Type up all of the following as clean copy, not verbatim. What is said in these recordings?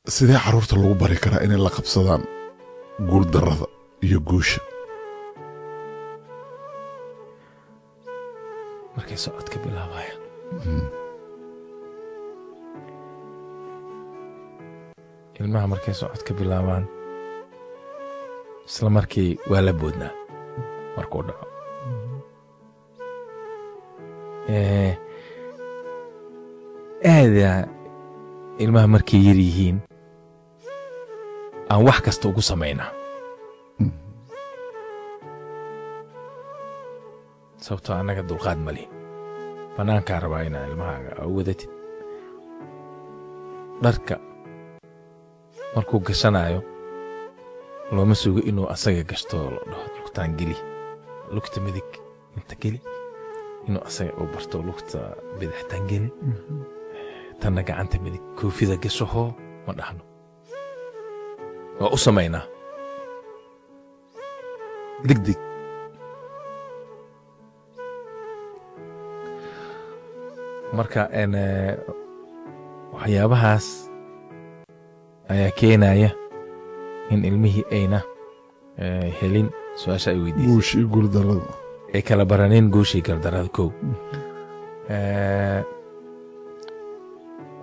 Sidee carruurta lagu bari karaa inay la qabsadaan guuldarrada iyo guusha? Markay socodka bilaabayaan, ilmaha markay socodka bilaabaan, isla markii waa la boodnaa markuu dhaco. Aada ilmaha markay yar yihiin aan wax kasta ugu samaynaa, sababtoo annaga dulqaad ma lihin. Bannaankaa rabaa inaa ilmahaaga u wadatid, dharka markuu gashanayo looma sugo inuu asaga gashto, la dhaho lugtaan geli, lugta midig inta geli, inuu asaga u barto lugta bidixtaan geli, tanna gacanta midig koofida gashahoo ma dhahno, waa u samaynaa deg deg. Marka waxyaabahaas ayaa keenaya in ilmihii ayna helin su-aasha ay weydiisay, guusha iyo guuldarrada, ay kala baranin guushii gardarrada. Kow,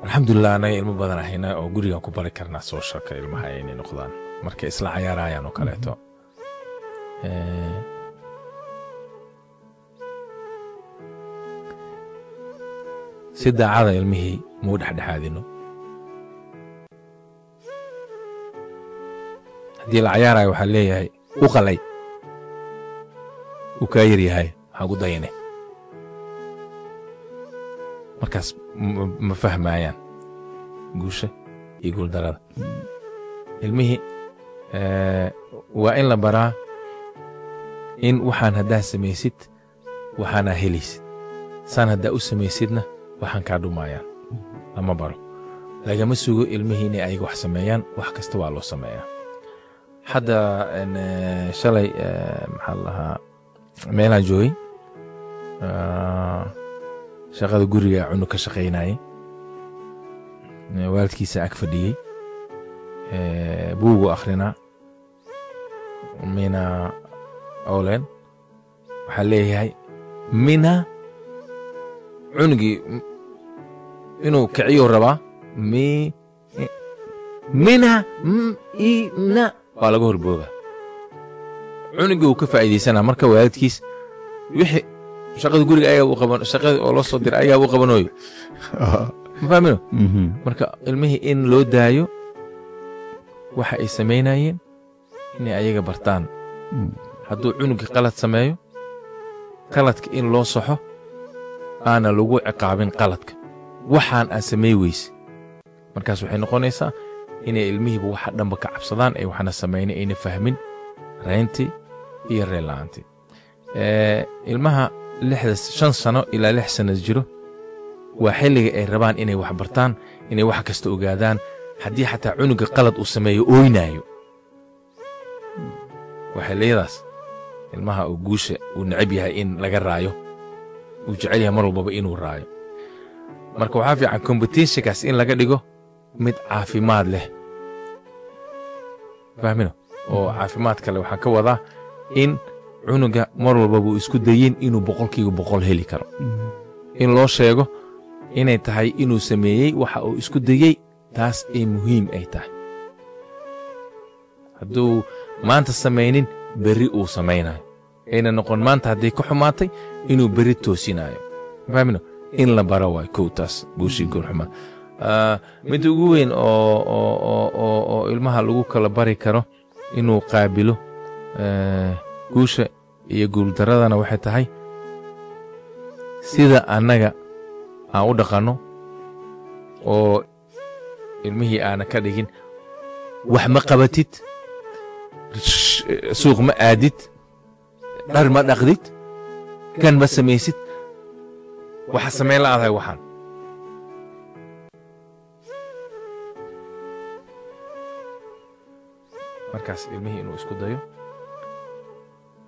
alxamdulilah, annaga ilmo badan ahayna oo gurigan ku bari karnaa socialka ilmaha inay noqdaan markay isla cayaarayaan oo kaleeto. Si daacada ilmihii muu dhexdhexaadino. Haddii la cayaarayo waxaa leeyahay u qalay, uu kaa yar yahay, waxaan ku dayane. Markaas ma fahmayaan guusha iyo guuldarada ilmihii. Waa in la baraa in waxaan haddaa samaysid waxaanaa helaysid, saan haddaa u samaysidna waxaan kaa dhumayaan. Lama baro, lagama sugo ilmihii inay ayaga wax sameeyaan, wax kasta waa loo sameeyaa. Hadda shalay, maxaa la dhahaa, meelaan joogay, shaqada guriga cunug ka shaqaynayay, waalidkiisa ag fadhiyey, buugu akhrinaa mina olen. Waxaa leeyahay mina, cunugii inuu kiciyuu rabaa, mi mina m i na waa laga horbooga. Cunugii uu ka faa'iidaysanaa. Marka waalidkiis wixii shaqada guriga ayagaa u qaban, shaqada oo loo soo diray ayagaa u qabanooyo, ma fahmino? Marka ilmihii in loo daayo waxa ay samaynayeen inay ayaga bartaan. Hadduu cunugii qalad sameeyo, qaladka in loo saxo, aana lagu ciqaabin qaladka waxaan aan samey weyse. Markaas waxay noqonaysaa inay ilmihiiba waxa dhanba ka cabsadaan, ay waxna samaynay, ayna fahmin reyntii iyo reen la'aantii. Ilmaha 6, 5 sano ilaa 6 sano jiro waa xilliga ay rabaan inay wax bartaan, inay wax kasta ogaadaan. Haddii xataa cunuga qalad uu sameeyo ooynaayo, waa xilliyadaas ilmaha uu guusha uu necab yahay in laga raayo, uu jecel yahay mar walbaba inuu raayo. Marka waxaa fiican competitionkaas in laga dhigo mid caafimaad leh, fahmino? Oo caafimaad kale waxaan ka wadaa in cunuga mar walbaba uu isku dayin inuu 100% heli karo, in loo sheego inay tahay inuu sameeyey waxa uu isku dayey, taas ay muhiim ay tahay. Hadduu maanta samaynin, berri uu samaynayo, ayna noqon maanta hadday ka xumaatay inuu berri toosinayo, fahmino? In la baro waay kow taas guushii goolxuma. Midda ugu weyn oo ilmaha lagu kala bari karo inuu qaabilo guusha iyo guuldaradana waxay tahay sida annaga aan u dhaqanno, oo ilmihii aana ka dhigin wax ma qabatid, suuq ma aadid, dhar ma dhaqdid, kan ma samaysid, waxa samayn la'aadahay waxaan. Markaas ilmihii inuu isku dayo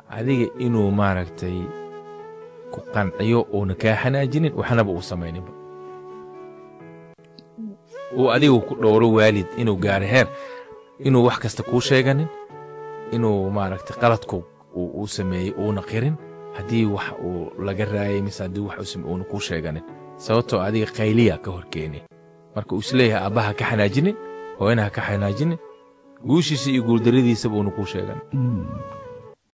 adiga inuu maaragtay ku qanciyo, uuna kaa xanaajinin, waxnaba uu samayninba. Uu adigu ku dhowro waalid inuu gaaro heer inuu wax kasta kuu sheeganin, inuu maaragtay qaladku uu sameeyey uuna qirin, haddii wax uu laga raayay mise haddii wax uu sameeyey uuna kuu sheeganin, sababtoo adiga qayliya ka horkeeni. Marka uu isleeyahay aabbaha ka xanaajinin, hooyana ha ka xanaajinin, guushiisa iyo guuldaradiisaba uuna kuu sheeganin.